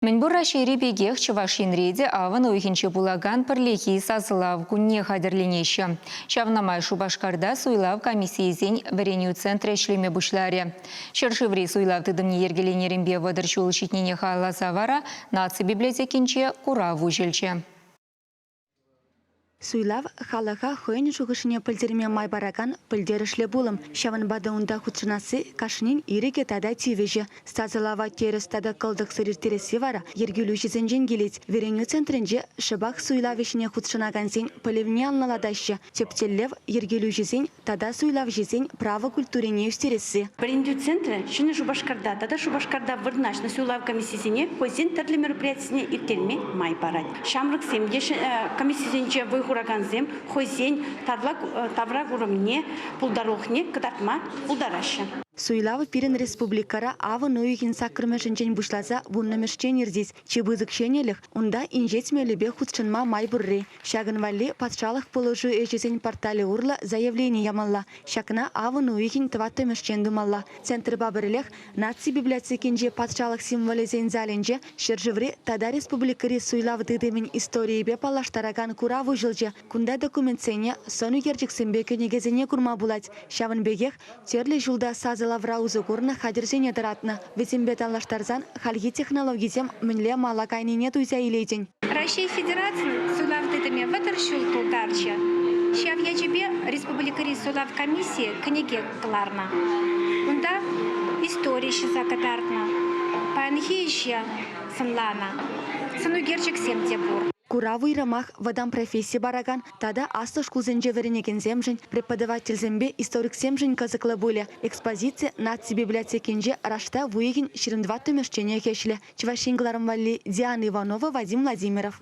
Мӗнпур Раҫҫейри пекех Чӑваш Енре те авӑн уйӑхӗнче пулакан пӗрлехи сасӑлав кунне хатӗрленеҫҫӗ. Ҫавна май Шупашкарта суйлав комиссийӗсен вӗренӳ центрӗ ӗҫлеме пуҫларӗ. Ҫӗршыври суйлав тытӑмне йӗркеленӗренпе 30 ҫул ҫитнине халалласа вара Наци библиотекинче курав уҫӑлчӗ. Суйлав халӑха хӑйӗн шухӑшне пӗлтерме май паракан пӗлтерӗшлӗ пулӑм. Ҫавӑнпа та унта хутшӑнасси кашнин ирӗкӗ тата тивӗҫӗ. Сасӑлава тӗрӗс тата кӑлтӑксӑр ирттересси вара йӗркелӳҫӗсенчен килет. Вӗренӳ центрӗнче шӑпах суйлав ӗҫне хутшӑнакансен пӗлӗвне анлӑлатаҫҫӗ. Тӗп тӗллев йӗркелӳҫӗсен тата суйлавҫӑсен право культурине ӳстересси. Вӗрентӳ центрӗ Ҫӗнӗ Шупашкарта тата Шупашкарта вырнаҫнӑ суйлав комиссисене хӑйсен тӗрлӗ мероприятисене ирттерме май парать. Ҫамрӑксем те комиссисенче вӑй хуракансем хӑйсен тавра курӑмне, пултарулӑхне кӑтартма пултараҫҫӗ. Суйлав пирӗн республикӑра авӑн уйӑхӗн саккӑрмӗшӗнчен пуҫласа вуннӑмӗшчен иртет. Чи пысӑк ҫӗнӗлӗх унта инҫет мелӗпе хутшӑнма май пурри. Ҫакӑн валли патшалӑх пулӑшу ӗҫӗсен порталӗ урлӑ заявлени ямалла. Ҫакна авӑн уйӑхӗн тӑваттӑмӗшчен тумалла. Центрпа пӗрлех Наци библиотекинчи патшалӑх символӗсен залӗнче ҫӗршыври тата республикӑри суйлав тытӑмӗн историйӗпе паллаштаракан курав уҫӑлчӗ. Кунта документсене, сӑн ӳкерчӗксемпе кӗнекесене курма пулать. Ҫавӑн пекех тӗрлӗ ҫулта сасӑлавра усӑ курнӑ хатӗрсене тӑратнӑ. Вӗсемпе танлаштарсан хальхи технологисем мӗнле мала кайнине туйса илетӗн. Раҫҫей Федерацийӗн суйлав тытӑмӗ 30 ҫул тултарчӗ. Ҫав ячӗпе республикӑри суйлав комиссийӗ кӗнеке кӑларнӑ. Унта истори ҫырса кӑтартнӑ, паянхи ӗҫе сӑнланӑ, сӑнӳкерчӗксем те пур. Курав уйрӑмах вӑтам професси паракан тата аслӑ шкулсенче вӗренекенсемшӗн, преподавательсемпе историксемшӗн кӑсӑклӑ пулӗ. Экспозици Наци библиотекинче раштав уйӑхӗн 24-мӗшченех ӗҫлӗ. Чӑваш Ен кӑларӑм валли Диана Иванова, Вадим Владимиров.